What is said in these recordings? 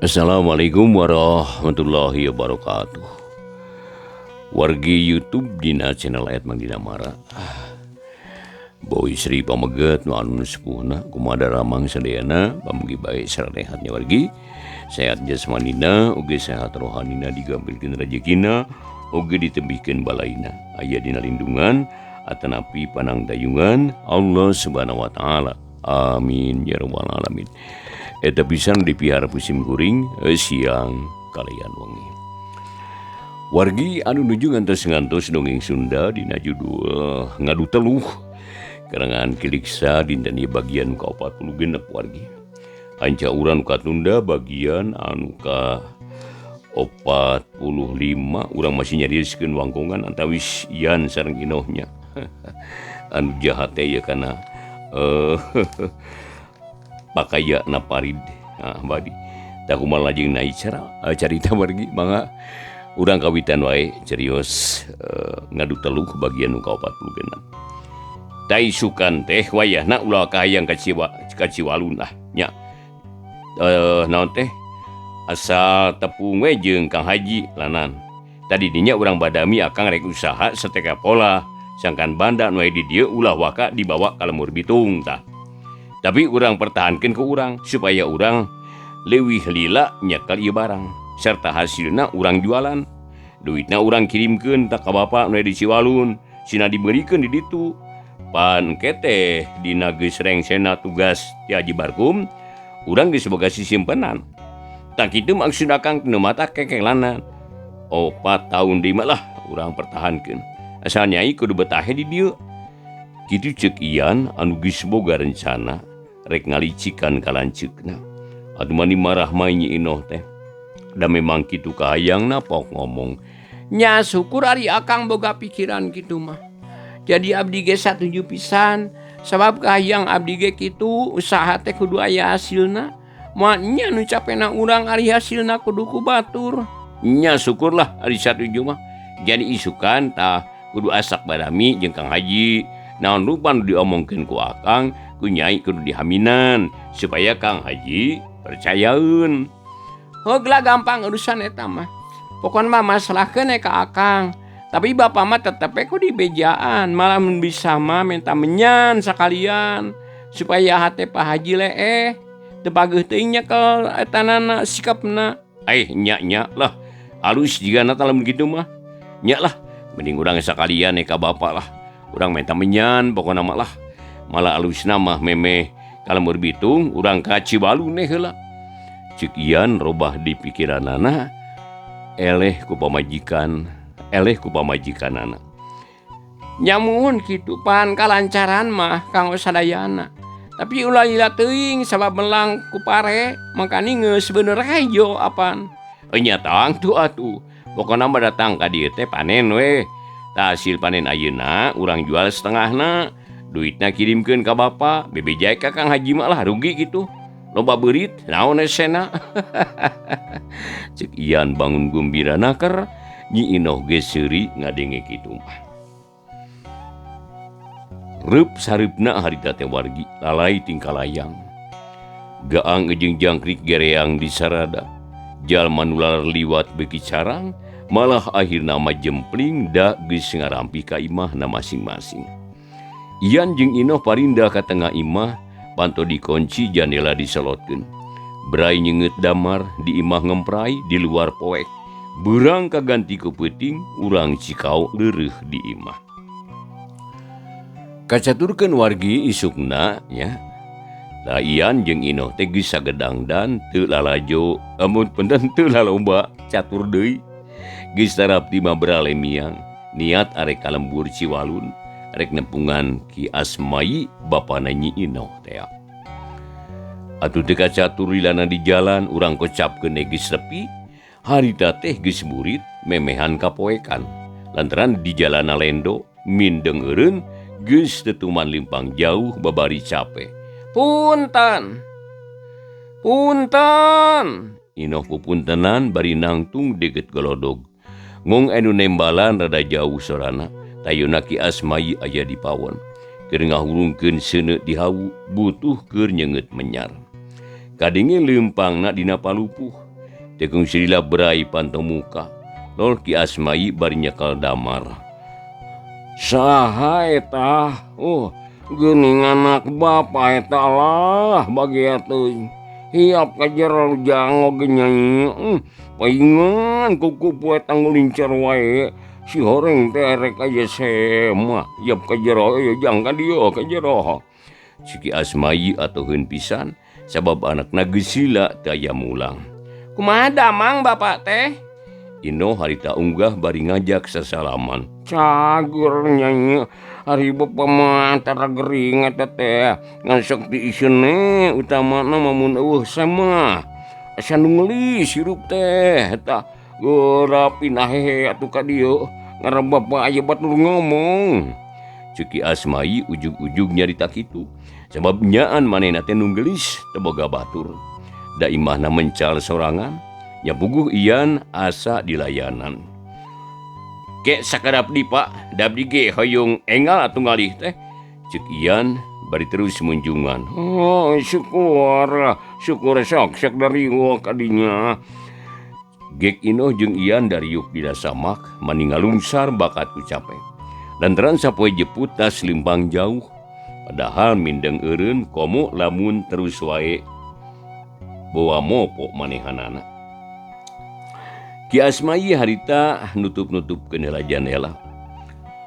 Assalamualaikum warahmatullahi wabarakatuh. Wargi YouTube dina channel Ayat Mang Dinamara. Boy Sri pameget nu anu sepuhna kumaha daramang sadayana pamugi bae sarehatnya wargi. Sehat jasmanina ugi sehat rohanina digampilkeun rejekina ugi ditebihkeun balaina. Aya dina lindungan atanapi panangtayungan Allah Subhanahu wa taala. Amin ya rabbal alamin. Eta pisan dipihara musim kuring siang kalian wengi. Wargi anu nuju ngantos-ngantos dongeng Sunda dina judul Ngadu Teluh karangan Kiliksa dinten ieu bagian ka-46 wargi. Anca urang katunda bagian anu ka-45 urang masih nyarioskeun wangkongan antawis Ian sareng Inohnya. Anu jahat teh ieu kana pakaya naparid badi tak kumaha lajeng naik cara carita wargi mangga urang kawitan wae cerios ngadu teluh bagian nu ka-46. Taisukan teh wayahna ulah kahayang ka Ciwalun lah nya. Naon teh asal tepung we jeung Kang Haji lanan. Tadi dinya urang badami akang rek usaha sateka pola sangkan banda nu aya di dieu ulah waka dibawa ka Lembur Bitung tah. Tapi urang pertahankan ke urang supaya urang leuwih lila nyekel ieu barang serta hasilna urang jualan duitna urang kirimkeun tak ka bapak nu di Ciwalun sina dibeurikeun di ditu pan keteh dina geus rengsena tugas ti Haji Barkum urang geus boga sisimpenan tak kitu maksud akang nu mata kekelana 4 tahun deui mah lah urang pertahankeun asal nyai kudu betahe di dieu kitu ceuk Ian anu geus boga rencana rek ngalicikan kalanceukna. Aduh mani marah mah Nyi Inoh teh. Da memang kitu kahayangna pok ngomong. Nya syukur ari akang boga pikiran kitu mah. Jadi abdi ge satuju pisan sabab kahayang abdi ge kitu usaha teh kudu aya hasilna. Moal nya nu capena urang ari hasilna kudu ku batur. Nya syukurlah ari satuju mah. Jadi isukan tah kudu asak badami jeung Kang Haji. Naon rupa nu diomongkeun ku akang ku nyai kudu dihaminan supaya Kang Haji percayaeun. Heuglah gampang urusan eta mah. Pokona mah masalahkeun ka akang. Tapi bapak mah tetep we kudu dibejaan, malah mun bisa mah minta menyan sakalian supaya hate Pak Haji leeh. Teu pageuh teuing nyekel etanana sikapna. Nya nya lah. Alus jigana tah lamun kitu mah. Nya lah, mending urang sakalian ka bapak lah. Urang minta menyan pokona mah lah. Malah alusna mah memeh ka Lembur Bitung urang ka Cibalun heula. Ceuk Ian robah di pikiranana eleh ku pamajikan, eleh ku pamajikanana. Nyamun kitu pan kalancaran mah kanggo sadayana. Tapi ulah lila teuing sabab melang ku pare mangkani geus bener hejo apan. Nya tangtu atuh. Pokona mah datang ka dieu teh panen we. Tah hasil panen ayeuna urang jual setengahna, duitna kirimkeun ka bapa, bebeja ka Kang Haji mah lah rugi kitu. Loba beurit naon esena. Ceuk Ian bangun gumbira naker, Nyi Inoh ge seuri ngadenge kitu mah. Reup sareupna harita teh wargi lalai tingkah layang. Gaang jeung jangkrik gereang di sarada. Jalma nu lalar liwat beuki carang. Malah akhirna mah jempling da geus ngarampi ka imahna masing-masing. Ian jeung Inoh parindah ka tengah imah, panto dikunci jandela diselotkeun. Brai nyeungeut damar di imah ngemprai di luar poek. Beurang kaganti ku peuting urang Cikao leureuh di imah. Kacaturkeun wargi isukna nya. Da Ian jeung Inoh teh geus sagedangdan teu lalajo, amun punten teu lalomba catur deui. Geus tarap mah berale miang, niat arek ka Lembur Ciwalun, arek nempungan Ki Asmai bapana Nyi Inoh tea. Atuh teu kacatur lilana di jalan urang kocapkeun geus sepi, harita teh geus burit memehan kapoekan. Lantaran di jalana lendo mindeng eureun geus tetuman limpang jauh babari cape. Punten. Punten. Inoh pupuntenan bari nangtung deukeut golodog. Ngong anu nembalan rada jauh sorana, tayuna Ki Asmai aya di pawon. Keur ngahurungkeun seuneu di hawu, butuh keur nyeungeut menyar. Kadenge leumpangna dina palupuh. Tekung silila berai panto muka. Lol Ki Asmayi bari nyekal damar. Saha eta? Oh, geuning anak bapa eta lah bagia teuing. Hiap ka jero jang oge nyai. Paingan kuku poe tanggulincer wae. Si horeng teh rek aya sema. Hiap ka jero jang ka dieu ka jero. Si Ki Asmayi atuheun pisan sabab anakna geus sila teu aya mulang. Kumaha damang bapak teh? Ino harita unggah bari ngajak sasalaman. Cagur nyai, ari bapa mah tara gering eta teh. Ngan sok diiseune utamana mah mun eueuh sama. Asa nu ngelis hirup teh eta. Geura pindah hehe atuh ka dieu. Ngaran bapa aya batur ngomong. Ceuk Ki Asmayi ujug-ujug nyarita kitu. Sabab nyaan manehna teh nu geulis teu boga batur. Da imahna mencal sorangan, nya puguh Ian asa dilayanan. Ke sakadap di Pak, da abdi ge hoyong engal atuh ngalih teh. Ceuk Ian bari terus munjungan. Oh, syukur, syukur sok sok dariuk kadinya. Gek Inoh jeung Ian dariuk dina samak mani ngalungsar bakat ku capek. Lantaran sapoe jeput tas limpang jauh, padahal mindeng eureun komo lamun terus wae bawa mopo manehanana. Ki Asmayi harita nutup-nutupkeun heula janela.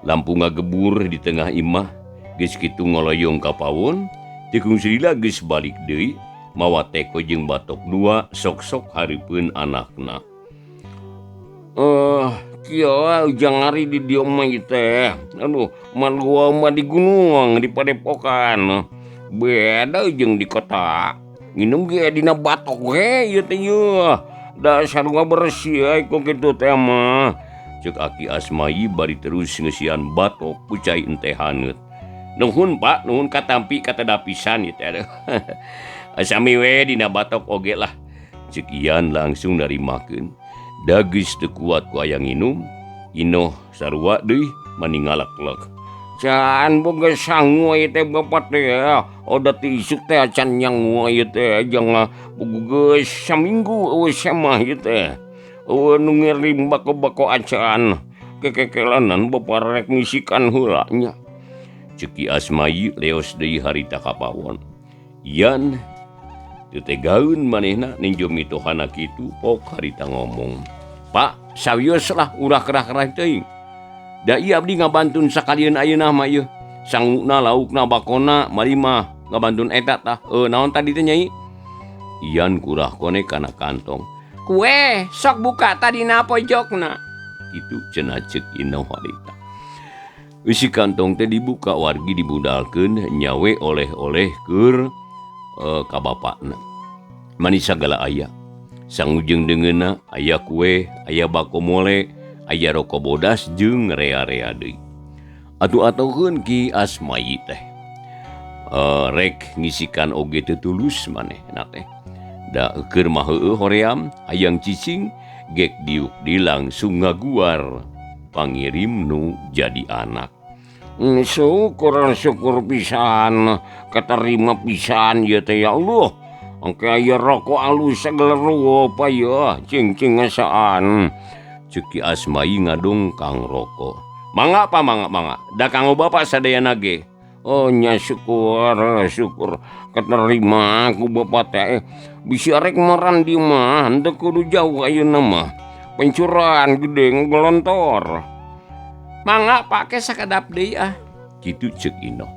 Lampu ngagebur di tengah imah, geus kitu ngoloyong ka pawon, tikung silila geus balik deui, mawa teko jeung batok dua sok-sok hareupeun anakna. Kieu ujang ari di dieu mah ieu teh. Aduh, man gua mah di gunung, di padepokan. Beda jeung di kota. Nginum ge dina batok we ieu teh yeuh. Dasar gua bersih ai ku kitu teh mah. Ceuk Aki Asmayi bari terus ngeusian batok ku cai enteh haneut. Nuhun Pak, nuhun katampi kateda pisan ieu teh aduh. Sami we dina batok oge lah. Ceuk Ian langsung narimakeun. Da geus teu kuat ku aya nginum, Inoh sarua deui mani ngalek-lek. Can boga sangu ieu teh bapak teh. Oda ti isuk teh acan nyangu ieu teh jang boga geus saminggu eueuh semah ieu teh. Eueuh nu ngirim bako-bako acan. Kekekelanan bapak rek ngisikan heula nya. Ceuk Ki Asmayi leos deui harita ka pawon. Ian teu tegaeun manehna ninjo mitohana kitu pok harita ngomong. Pak, sawios lah ulah kerah-kerah teuing. Da ieu abdi ngabantun sakalieun ayeuna mah ieu. Sanguna laukna bakona mari mah ngabantun eta tah. Naon tadi teh nyai? Ian kurah kone kana kantong. Kue sok buka tadina pojokna. Kitu cenah ceuk Inoh harita. Eusi kantong teh dibuka wargi dibudalkeun nyawe oleh-oleh keur ka bapakna. Manis sagala aya. Sangu jeung deungeunna aya kue, aya bako mole, aya roko bodas jeung rea-rea deui. Atuh-atuheun Ki Asmayi teh. Rek ngisikan oge teu tulus manehna teh. Da keur mah heueuh hoream hayang cicing gek diuk di langsung ngaguar pangirim nu jadi anak. Syukur syukur pisan keterima pisan ieu teh ya Allah. Engke aya rokok alus sagala rupa ya cing-cing ngasaan. Ceuk Ki Asmayi ngadong kang rokok. Mangga apa mangga mangga. Da kanggo bapak sadayana ge. Oh nya syukur syukur keterima ku bapak teh. Bisi arek maran di mah henteu kudu jauh ayeuna mah. Pencuran gede ngelontor. Mangga pake sakedap deui ah. Kitu ceuk Inoh.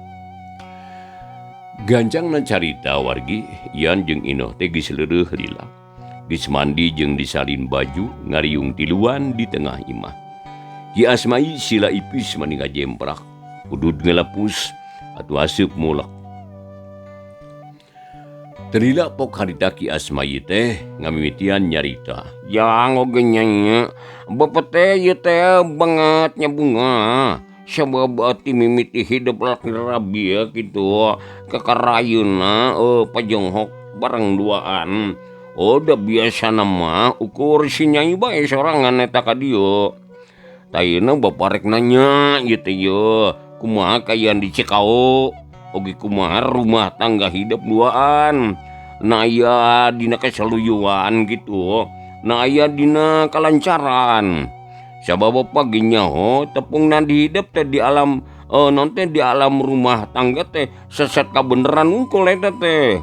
Gancangna carita wargi, Ian jeung Inoh teh geus leureih lila. Geus mandi jeung disalin baju ngariung tiluan di tengah imah. Ki Asmayi sila ipis mani ngajemprak, udud ngelepus atuh asup mulek. Terila pok harita Ki Asmayi teh ngamimitian nyarita. Jang oge nyai, bapak teh ieu teh banget nya bunga. Sabab ti mimiti hidup laki rabi ya kitu. Kakarayuna pajonghok bareng duaan. Oh da biasana mah ukur si nyai bae sorangan eta ka dieu. Tayeuna bapak rek nanya ieu teh ye, kumaha kaayaan di Cikao? Oge kumaha rumah tangga hidup duaan. Nah iya dina kasaluyuan gitu. Na aya dina kalancaran. Sabab bapak ge nyaho tepungna dihidep teh di alam non teh di alam rumah tangga teh seset kabeneran unggul eta teh.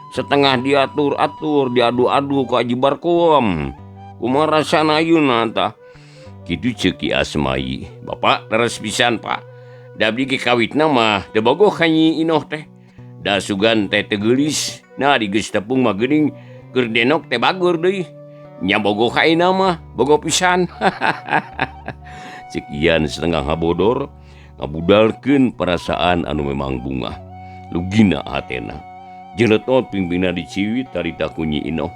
Setengah diatur-atur, diadu-adu ku Haji Barkum. Kumaha rasana ayeuna tah? Kitu ceuk Ki Asmai. Bapak leres pisan Pak. Da abdi ge kawitna mah teu bogoh ka Nyi Inoh teh. Da sugan teh teu geulis. Nah di geus tepung mah geuning keur denok teh bagur deui. Nya bogoh ka ayeuna mah, bogoh pisan. Ceuk Ian setengah ngabodor ngabudalkeun perasaan anu memang bungah. Lugina hatena. Jeletot pingpingna diciwit tarita ku Nyi Inoh.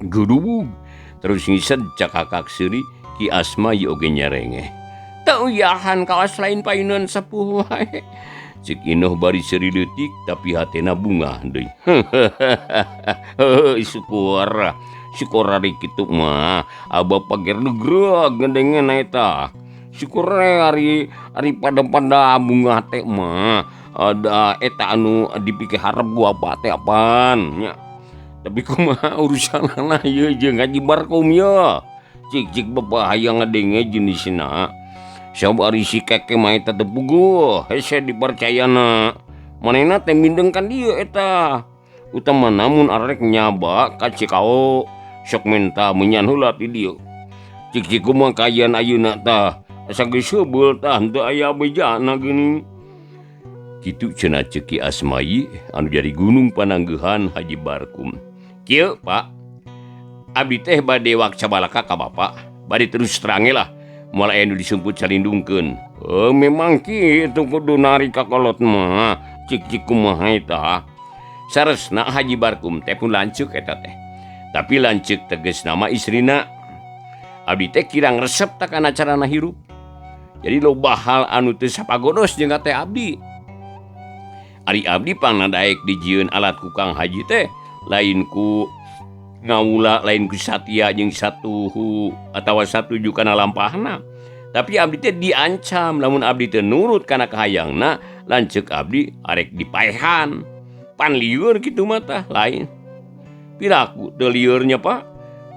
Gurubug terus ngised cakakak seuri Ki Asmai oge nyarengeh. Teu uyahan kawas lain payunan sepuh wae. Cek Inoh bari seuri leutik tapi hatena bungah deui. Heuh syukur. Syukur ari kitu mah. Abah pager degreg ngedengen eta. Syukur ari ari pada-pada bungah teh mah. Ada eta anu dipikir harep gua apa teh apaan nya. Tapi kumaha urusanana ieu jeung Haji Barkum ye. Cik-cik bapak hayang ngadenge jenisna. Sabab ari si keke mah eta teu puguh, hese dipercayana. Manehna teh mindeng ka dieu eta. Utamana mun arek nyaba ka Cikao sok minta menyan heula ti dieu. Cik-cik kumaha kaayaan ayeuna tah. Asa geus heubeul tah henteu aya bejana geuning. Kitu cenah ceuk Ki Asmai anu jadi gunung pananggeuhan Haji Barkum. Kieu Pak, abdi teh bade wakcabalaka ka Bapak, bade terus terang lah. Moal aya nu disumput salindungkeun. Memang kitu kudu narik ka kolot mah. Cik-cik kumaha eta. Saresna Haji Barkum teh pun lanceuk eta teh. Tapi lanceuk tegasna mah istrina. Abdi teh kirang resep tah kana carana hirup. Jadi loba hal anu teu sapagodos jeung teh abdi. Ari abdi pangnadaek dijieun alat ku Kang Haji teh lain ku ngawula, lain ku satia jeung satuhu atawa satuju kana lampahna. Tapi abdi teh diancam lamun abdi teu nurut kana kahayangna, lanceuk abdi arek dipaehan. Pan lieur kitu mah tah lain. Piraku teu lieur nya Pak?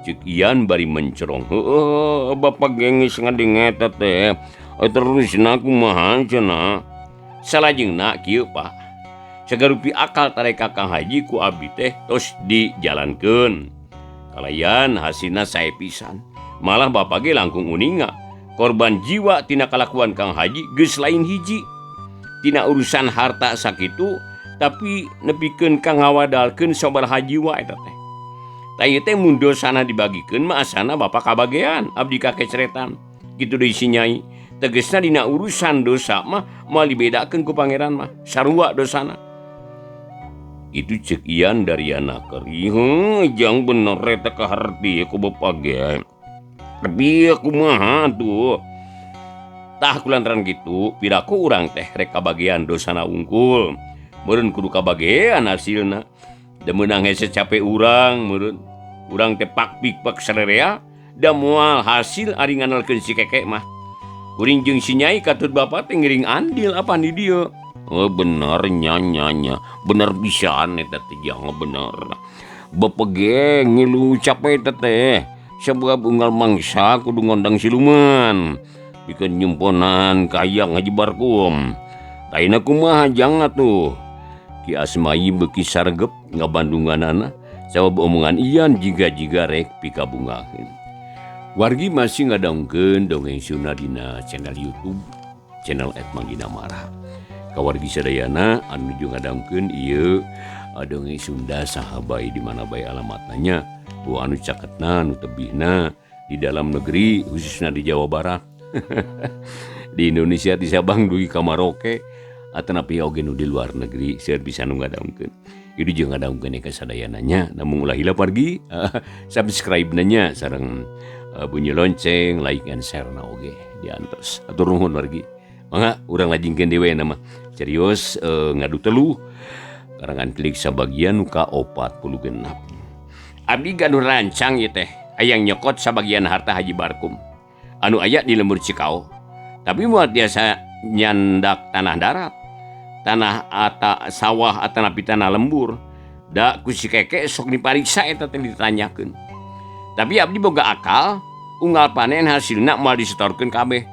Ceuk Ian bari mencerong. Heueuh, bapak ge geus ngadenge eta teh. Terusna kumaha cenah? Salajengna kieu Pak. Sagarupi akal tarek ka Kang Haji ku abdi teh tos dijalankeun. Kalayan hasilna sae pisan. Malah bapak ge langkung uninga. Korban jiwa tina kalakuan Kang Haji geus lain hiji. Tina urusan harta sakitu tapi nepikeun ka ngawadalkeun sabaraha jiwa eta teh. Tah ieu teh mun dosana dibagikeun mah asana bapak kabagean abdi kakeceretan. Kitu deui si Nyai. Tegesna dina urusan dosa mah moal dibedakeun ku pangeran mah. Sarua dosana. Itu ceuk Ian dari anak keri. Jang bener eta kaharti ku bapak ge. Tapi kumaha tuh. Tah kulantaran gitu, piraku urang teh rek kabagean dosana unggul. Meureun kudu kabagean hasilna. Da meunang hese capek urang meureun. Urang teh pak pik pak sarerea da moal hasil ari ngandalkeun si keke mah. Kuring jeung si Nyai katut bapak teh ngiring andil apa di dieu. Oh bener nya nya nya. Bener pisan eta teh jang bener. Bapak ge ngilu capek eta teh. Sabab unggal mangsa kudu ngondang siluman. Pikeun nyumponan kayang Haji Barkum. Taina kumaha jang atuh. Ki Asmai beuki sargep ngabandunganana sabab omongan Ian jiga-jiga rek pikabungaheun. Wargi masih ngadongkeun dongeng Sunda dina channel YouTube channel @mangginamara. Kawargi sadayana anu nuju ngadongkeun ieu dongeng Sunda saha bae di mana bae alamatna nya. Bu anu caketna anu tebihna di dalam negeri khususna di Jawa Barat. Di Indonesia di Sabang dugi ka Maroke atanapi oge nu di luar negeri seueur bisa nu ngadongkeun. Ieu jeung ngadongkeun ka sadayana nya namung ulah hilap wargi subscribe nya sareng bunyi lonceng, like and share na oge diantos. Atur nuhun wargi. Mangga urang lajengkeun deui we mah. Serius ngadu teluh karangan klik sabagian nu ka-46. Abdi gaduh rancang ieu teh hayang nyokot sabagian harta Haji Barkum anu aya di lembur Cikao. Tapi moal tiasa nyandak tanah darat, tanah ata sawah atanapi tanah lembur. Da ku si keke sok dipariksa eta teh ditanyakeun. Tapi abdi boga akal, unggal panen hasilna moal disetorkeun kabeh.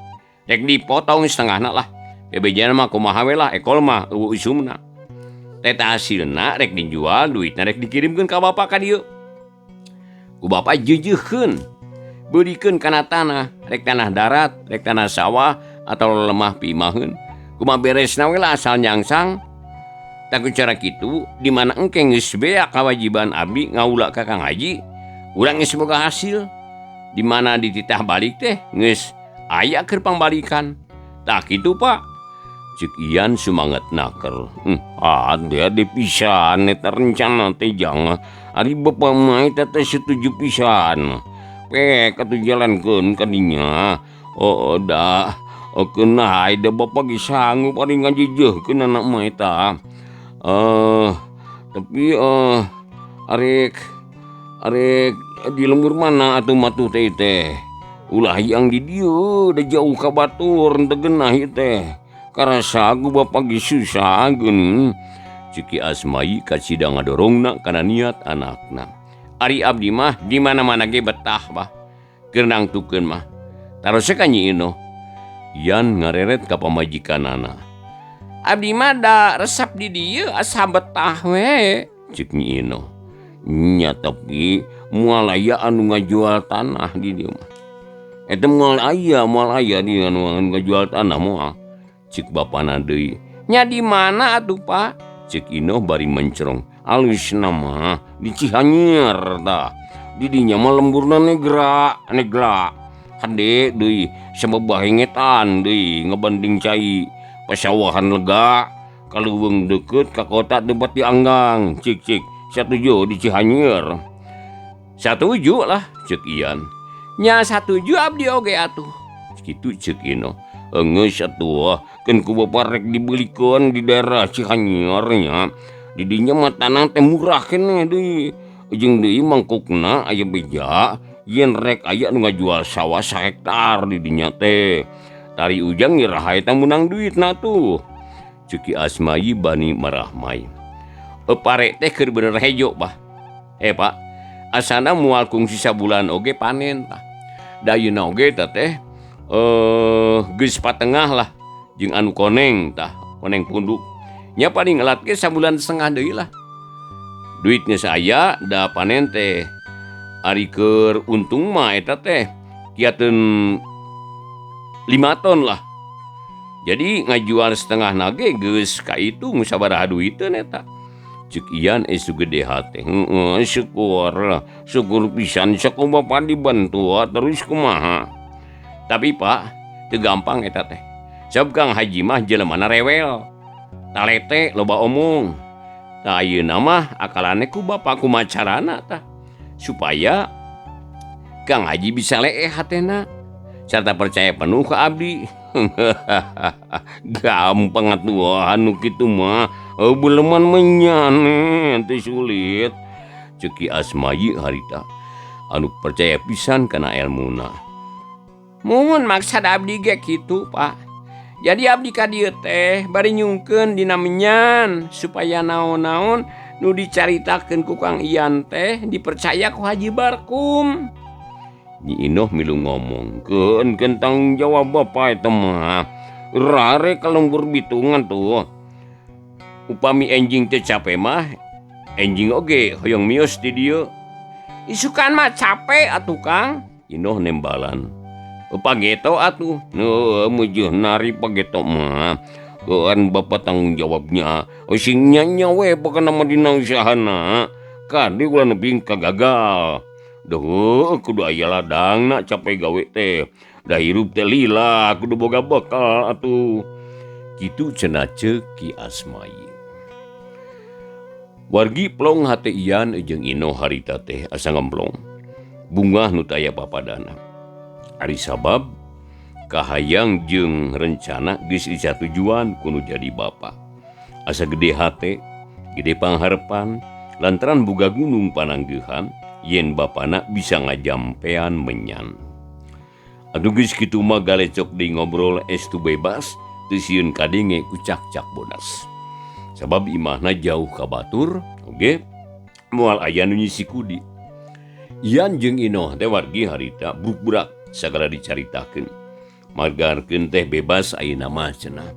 Rek dipotong setengahna lah. Bebejana mah kumaha we lah, ekol mah eueuh usumna. Eta hasilna rek dijual, duitna rek dikirimkeun ka bapa ka dieu. Ku bapa jeujeuhkeun, beulikeun kana tanah, rek tanah darat, rek tanah sawah atau lemah pimaheun. Kumaha beresna we lah asal nyangsang. Tah ku cara kitu, di mana engke geus beak kawajiban abdi ngaula ka Kang Haji, urang geus boga hasil. Di mana dititah balik teh geus aya keur pangbalikan. Tah kitu Pak. Cek Ian sumanget naker. Ade pisan eta rencana teh jang. Ari bapa mah eta teh setuju pisan. Pek atuh jalankeun ka dinya. Oh da keun da bapa ge sanggup ari ngajejeuhkeun anak mah eta. Tapi arek arek di lembur mana atuh matuh teh teh. Ulah yang di dieu da jauh ka batur teu geunah ieu teh. Karasa ku bapa ge susah geuning. Ceuk Ki Asmai kacida ngadorongna kana niat anakna. Ari abdi mah di mana-mana ge betah bah. Keur nangtukeun mah. Taros ka Nyi Inoh. Ian ngareret ka pamajikanana. Abdi mah da resep di dieu asa betah we. Ceuk Nyi Inoh. Nya tapi moal aya anu ngajual tanah di dieu mah. Eta moal aya di anu ngajual tanah moal. Ceuk bapana deui. Nya di mana atuh Pak? Ceuk Inoh bari mencerong. Alusna mah di Cihanyir tah. Di dinya mah lemburna negra, negra. Hade deui sabab bahengetan deui ngabanding cai pasawahan lega kaleuweung deukeut ka kota tempat dianggang. Cik cik satuju di Cihanyir. Satuju lah ceuk Ian. Nya satuju abdi oge atuh. Kitu ceuk Inoh. Geus atuh keun ku bapa rek dibeulikeun di daerah Cihanyir nya. Di dinya mah tanah teh murah keneh deui. Jeung deui mangkukna aya beja yen rek aya nu ngajual sawah sahektar di dinya teh. Tari ujang iraha eta meunang duitna tuh. Ceuk Ki Asmai bani marahmai. Pare teh keur bener hejo bah. Pak, asana moal kungsi sabulan oge panen tah. Da ayeuna oge eta teh geus patengah lah jeung anu koneng tah, koneng punduk. Nya paling elat ge sabulan setengah deui lah. Duit geus aya da panen teh. Ari keur untung mah eta teh kiateun 5 ton lah. Jadi ngajual setengah nage geus kaitung sabaraha duiteun eta. Ceuk Ian esu gede hate. Heeh, syukur lah. Syukur pisan saku bapa dibantu terus kumaha. Tapi Pak, teu gampang eta teh. Sabab Kang Haji mah jelemana rewel. Talete loba omong. Tah ayeuna mah akalane ku bapa kumaha carana tah supaya Kang Haji bisa leeh hatena sarta percaya penuh ka abdi. Gampang atuh anu kitu mah. Beuleman menyane teu sulit. Ceuk Ki Asmayi harita anu percaya pisan kana elmuna. Muhun maksad abdi ge kitu Pak. Jadi abdi ka dieu teh bari nyungkeun dina menyan supaya naon-naon nu dicaritakeun ku Kang Ian teh dipercaya ku Haji Barkum. Nyi Inoh milu ngomong, keun keun tanggung jawab bapa eta mah. Rare ka lembur bitungan tuh. Upami enjing teu cape mah, enjing oge hoyong mios di dieu. Isukan mah cape atuh Kang. Inoh nembalan. Pageto atuh. Heueuh meujeun nari pageto mah. Keun bapa tanggung jawabnya. Sing nya-nya we pokona mah dina usahana. Kade ulah nepi ka gagal. Duh, kudu aya ladangna cape gawe teh. Da hirup teh lila kudu boga bekal atuh. Kitu cenah ceuk Ki Asmai. Wargi plong hate Ian jeung Inoh harita teh asa ngemplong. Bungah nu teu aya papadana. Ari sabab kahayang jeung rencana geus dicatujuan ku nu jadi bapa. Asa gede hate, gede pangharepan, lantaran boga gunung pananggeuhan yen bapana bisa ngajampean menyan. Atuh geus kitu mah galecok deui ngobrol estu bebas, teu sieun kadenge ku cak-cak bodas. Sabab imahna jauh ka batur, oge moal aya nu nyisi kudi. Ian jeung Inoh teh wargi harita bruk-brak sagala dicaritakeun. Margarkeun teh bebas ayeuna mah cenah.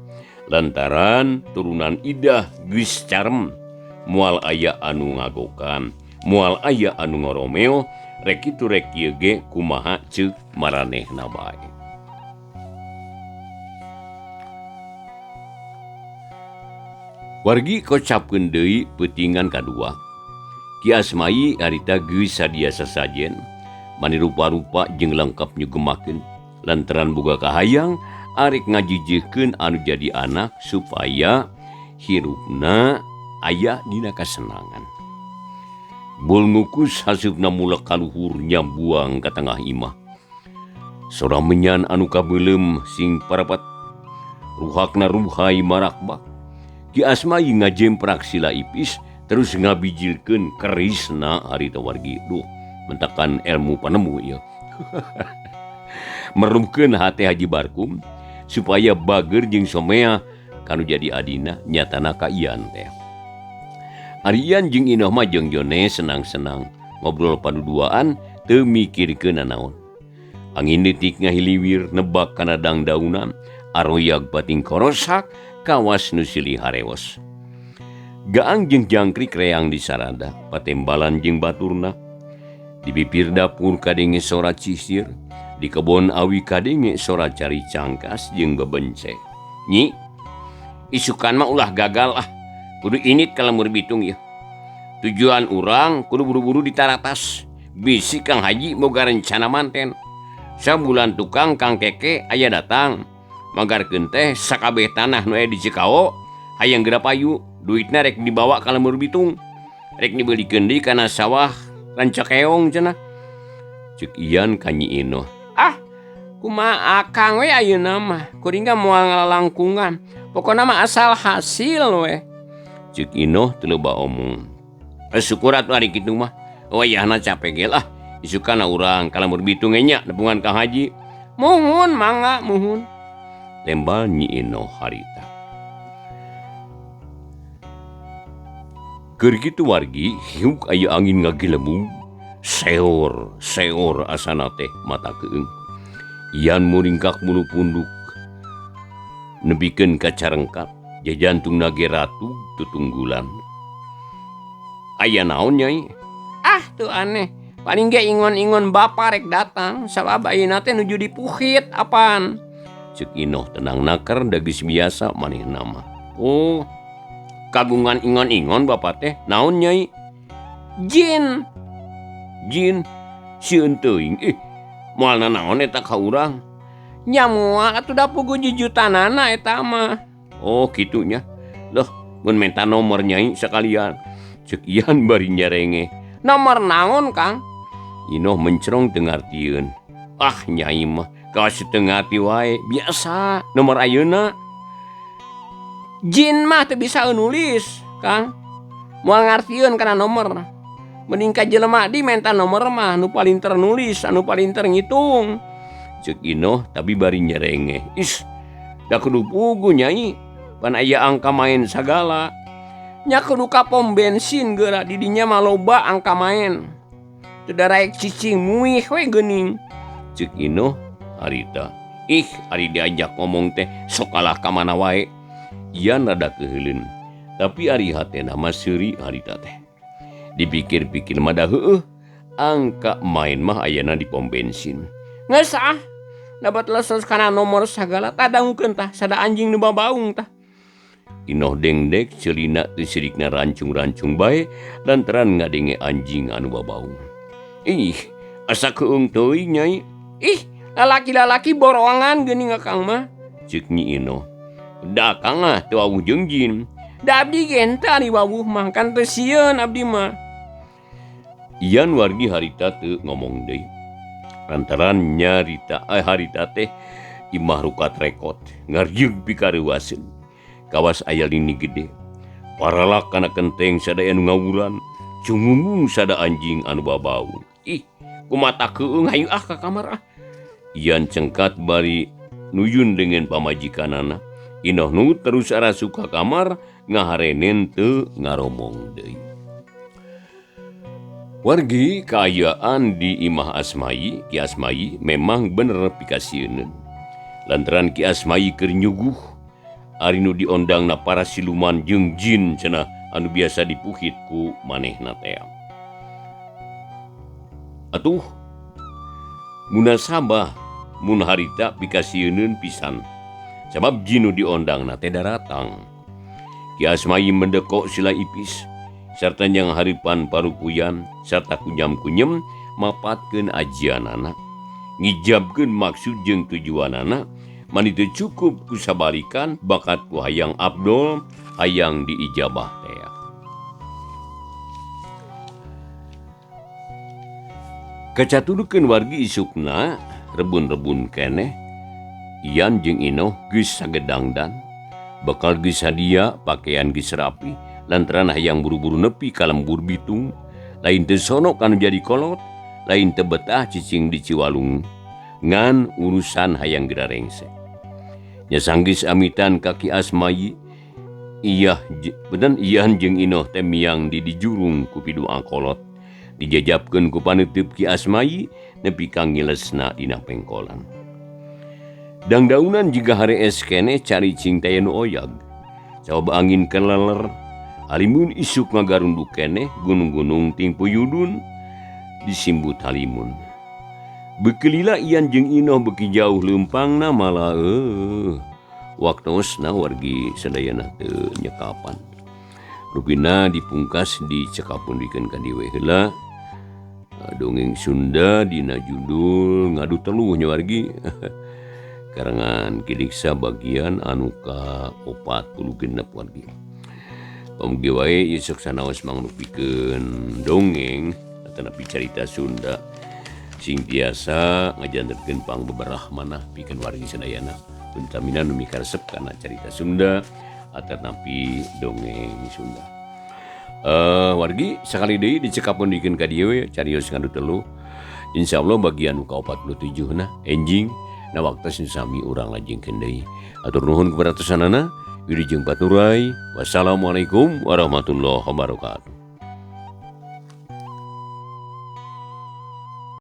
Lantaran turunan Idah geus carem, moal aya anu ngagokan, moal aya anu ngoromeo, rek kitu rek kieu ge kumaha ceuk maranehna bae. Wargi kocapkeun deui peutingan kadua. Ki Asmayi harita geus sadia sasajen, mani rupa-rupa jeung lengkap nyugemakeun. Lantaran boga kahayang arek ngajijihkeun anu jadi anak supaya hirupna aya dina kasenangan. Bul ngukus hasupna mulek kaluhur nyambuang ka tengah imah. Sora menyan anu kabeuleum sing parapat, ruhakna ruhai marakbak. Ki Asmayi ngajemprak sila ipis terus ngabijilkeun kerisna harita wargi. Duh, mentakan ilmu panemu ieu. Merumkeun hate Haji Barkum supaya bager jeung somea kanu jadi adina nyatana ka Ian teh. Ari Ian jeung Inoh mah jeung Jone senang-senang ngobrol paduduaan teu mikirkeun nanaon. Angin detik ngahiliwir nebak kana dangdaunan, aroyag bating korosak kawas nu silih harewos. Gaang jeung jangkrik reang di sarada, patembalan jeung baturna. Di bibir dapur kadenge sora cisir, di kebon awi kadenge sora cari cangkas jeung bebence. Nyi, isukan mah ulah gagal ah, kudu init ka lemur bitung ieu. Tujuan urang kudu buru-buru ditaratas. Bisi Kang Haji boga rencana manten. Sabulan tukang Kang Keke aya datang. Magarkeun teh sakabeh tanah nu aya di Cikao hayang geura payu, duitna rek dibawa ka lemur bitung. Rek dibeulikeun deui kana sawah Rancakeong cenah. Ceuk Ian ka Nyi Inoh. Ah, kumaha akang we ayeuna mah, kuring ge moal ngalalangkungan. Pokona mah asal hasil we. Ceuk Inoh teu loba omong. Syukur atuh ari kitu mah. Wayahna capek ge lah. Isukana urang ka lemur bitung ge nya nepungan Kang Haji. Muhun mangga muhun. Tembal Nyi Inoh harita. Keur kitu wargi hiuk aya angin ngagilemung. Seor, seor asana teh mata keung. Ian muringkak mulu punduk. Nepikeun ka carengkat, jajantungna ge ratu tutunggulan. Aya naon Nyai? Ah, teu aneh. Paling ge ingon-ingon bapa rek datang, sabab ayeuna teh nuju dipuhit apaan. Ceuk Inoh tenang naker da geus biasa manehna mah. Oh, kagungan ingon-ingon bapa teh naon Nyai? Jin. Jin sieun teuing ih moal nanaon eta ka urang. Nya moal atuh da puguh jujutanana eta mah. Oh kitu nya. Loh, mun menta nomor Nyai sakalian. Ceuk Ian bari nyarenge. Nomor naon Kang? Inoh mencrong teu ngartieun. Ah Nyai mah kawas teu ngarti wae, biasa nomor ayeuna. Jin mah teu bisa nulis, Kang. Moal ngartieun kana nomor. Mending ka jelema di menta nomor mah nu palinter nulis, anu palinter ngitung. Ceuk Inoh tapi bari nyerenge. Is, da kudu puguh Nyai, pan aya angka main sagala. Nya kudu ka pom bensin geura di dinya mah loba angka main. Teu daraek cicing muih we geuning. Ceuk Inoh harita. Ih, ari diajak ngomong teh sok kalah ka mana wae. Ian rada keuheuleun, tapi ari hatena mah seuri harita teh. Dipikir-pikir mah da heueuh, angka main mah ayana di pom bensin. Geus ah, dapat leses kana nomor sagala tadangukeun tah sada anjing nu babaung tah. Inoh dengdek celina teu sirikna rancung-rancung bae lantaran ngadenge anjing anu babaung. Ih, asa keung teuing Nyai. Ih, lalaki-lalaki borongan geuning Akang mah. Ceuk Nyi Inoh. Da Akang mah teu wawuh jeung jin. Da abdi ge henteu ari wawuh mah kan teu sieun abdi mah. Ian wargi harita teu ngomong deui. Lantaran nyarita harita teh imah rukat rekot ngarieug pikareuwaseun. Kawas aya lini gede. Paralak kana kenteng sadaya anu ngawuran, cungungung sada anjing anu babau. Ih, kumata keung hayu ah ka kamar ah. Ian cengkat bari nuyun dengan pamajikanana. Inoh nu terus arasup ka kamar ngaharenen teu ngaromong deui. Wargi kaayaan di Imah Asmayi, Ki Asmayi memang bener pikasieun. Lantaran Ki Asmayi keur nyuguh ari nu diondangna para siluman jeung jin cenah anu biasa dipuhit ku manehna teh. Atuh munasabah mun harita pikasieun pisan. Sabab jin nu diondangna teh daratang. Ki Asmayi mendekok sila ipis sarta yang haripan parupuyan serta kunyam-kunyem mapatkeun ajianana ngijabkeun maksud jeung tujuanana mani teu cukup ku sabalikan bakat ku hayang abdol hayang diijabah teh. Kacatudukeun wargi isukna rebun-rebun keneh Ian jeung Inoh geus sagedangdan bekal geus sadia pakaian geus rapi lantaran hayang buru-buru nepi ka lembur Bitung lain teu sonok anu jadi kolot lain teu betah cicing di Ciwalung ngan urusan hayang geura rengse. Nya sanggeus amitan ka Ki Asmayi iyah beden Ian jeung Inoh teh miang di dijurung ku pidu'a kolot dijajabkeun ku paneuteub Ki Asmayi nepi ka ngilesna dina pengkolan. Dangdaunan jiga harees keneh caricing teh nu oyag coba angin keleler halimun isuk ngagarunduk keneh gunung-gunung ting puyudun disimbut halimun. Beukeulila Ian jeung Inoh beuki jauh leumpangna malah waktosna wargi sadayana teu nyekapan. Rupina dipungkas dicekapun dikeun ka dieu we heula. Dongeng Sunda dina judul Ngadu Teluh nya wargi. Karangan Ki Diksa bagian anu ka 46 wargi. Pamugi wae ieu sok sanaos mangrupikeun dongeng atanapi carita Sunda sing tiasa ngajantenkeun pangbeberah manah pikeun wargi sadayana utamina nu mikaresep kana carita Sunda atanapi dongeng Sunda. Wargi sakali deui dicekapkeun dikeun ka dieu we carios Ngadu Teluh. Insyaallah bagian nu ka-47 na enjing na waktos nu sami urang lajengkeun deui. Atur nuhun kepada sanana. Wilujeng Paturai. Wassalamualaikum warahmatullahi wabarakatuh.